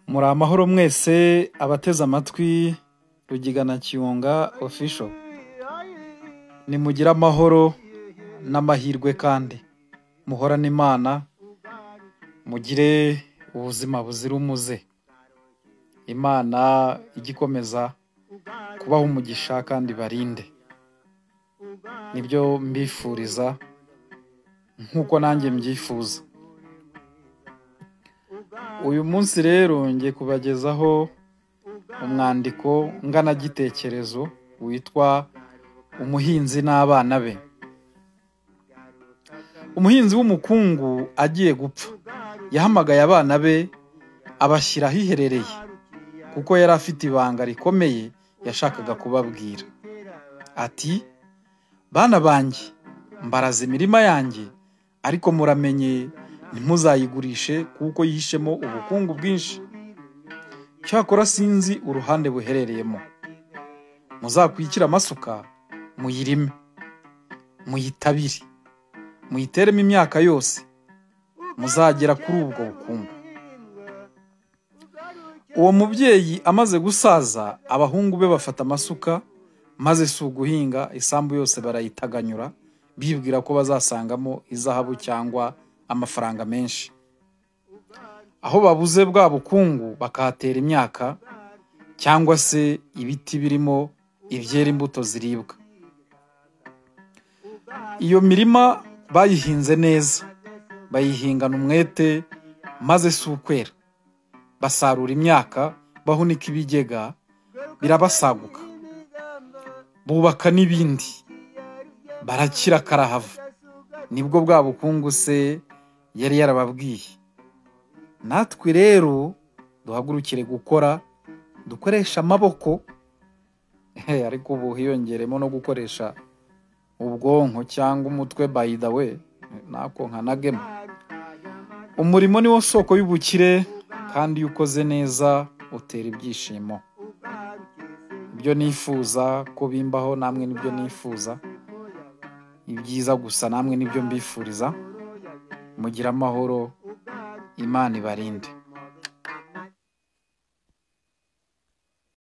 Muri amahoro mwese abateze amatwi Rugigana Kiyonga Official. Nimugire amahoro n'amahirwe kandi muhorane Imana, mugire ubuzima buzira umuze. Imana ijye ikomeza kubaha umugisha kandi barinde. Nibyo mbifuriza nk'uko nanjye mbyifuza. Uyu munsi rero ngiye kubagezaho umwandiko nganagitekerezo witwa Umuhinzi n'abana be. Umuhinzi w'umukungu agiye gupfa, yahamagaye abana be abashyira ahiherereye kuko yari afite ibanga rikomeye yashakaga kubabwira. Ati: "Bana banjye, mbaraze imirima yanjye, ariko muramenye ntimuzayigurishe kuko yihishemo ubukungu bwinshi. Cyakora sinzi uruhande buherereyemo. Muzakwikire amasuka muyirime, muyitabire, muyiteremo imyaka yose, muzagera kuri ubwo bukungu." Uwo mubyeyi amaze gusaza, abahungu be bafata amasuka, maze si uguhinga, isambu yose barayitaganyura, bibwira ko bazasangamo izahabu cyangwa amafaranga menshi. Aho babuze bwa bukungu bakahatera imyaka cyangwa se ibiti birimo ibyera imbuto ziribwa. Iyo mirima bayihinze neza, bayihingana umwete, maze si ukwera. Basarura imyaka, bahunika ibigega, birabasaguka. Bubaka n'ibindi, barakira karahava. Nibwo bwa bukungu se yari yarababwiye. Natwe rero duhagurukire gukora, dukoresha amaboko, ariko ubu hiyongeremo no gukoresha ubwonko cyangwa umutwe, by the way, nako nkanagemo. Umurimo ni wo soko y'ubukire, kandi iyo ukoze neza utera ibyishimo. Ibyo nifuza ko bimbaho namwe nibyo nifuza, ibyiza gusa namwe nibyo mbifuriza. Mugire amahoro, Imana ibarinde.